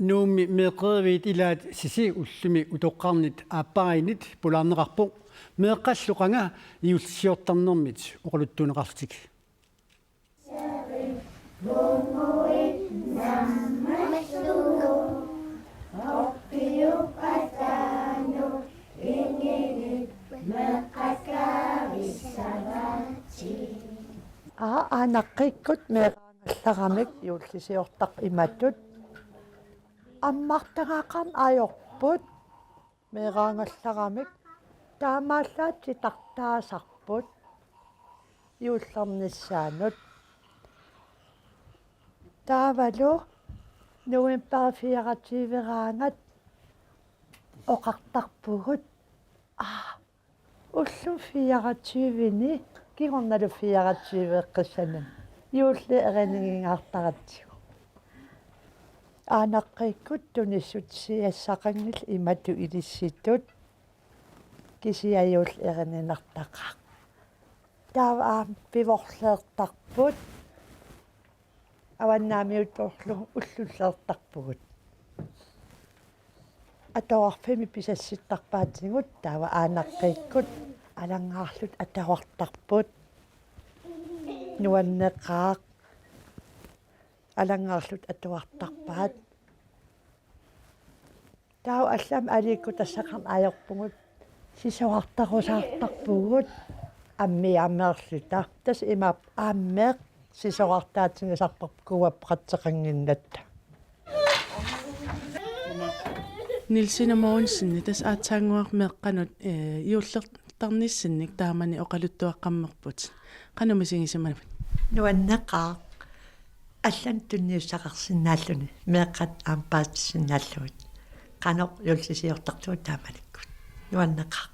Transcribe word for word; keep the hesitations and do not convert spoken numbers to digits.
Nuummi meeqqeriviit ilaat Sisi ullumi utoqqarnit aappariinnit pulaarneqarpoq meeqqallu qanga juullisiortarnermit oqaluttuunneqarlutik. Aa, aanaqqikkut meeraangallaramik juullisiortarput imatut. Ammartagaqarneq ajorput meeraangallaramik, taamaallaat titartaasarput juullernissaanut. Taavalu november fireogtyveraangat oqartarpugut. Aa, ullumi fireogtyveni, kingornalu fireogtyveeqqissaanani, juulli erinigigaartaratsigu. Aanaqqikkut tunissutisiassaqanngillat imatut ilissitut, kisianni juulli erininartaqaaq. Taava aamma pivorleertarput, avannaamiutoorlugu ullulleertarpugut. Atuarfimmi pisassittarpaatigut, taava aanaqqikkut alanngaarlutik atuartarput. Nuanneqaaq, alanngaarlutik atuartarpaat. Taava allamik aliikkutassaqarneq ajorpugut, sisorartarusaartarpugut ammiaameerluta. Tassa imaappoq aamma sisorartaatigisarparput kuuapput qatseqannginnatta. Nielsine Mogensen, tassa aatsaannguaq meeqqanut, eh, juullertarnissinnik taamani oqaluttuaqqammerput. Qanoq misigisimavit? Nuanneqaaq. Allanut tunniussaqarsinnaalluni, meeqqat aamma paasissinnaallugit. Qanoq juullisiortartugut taamanikkut. Nuanneqaaq.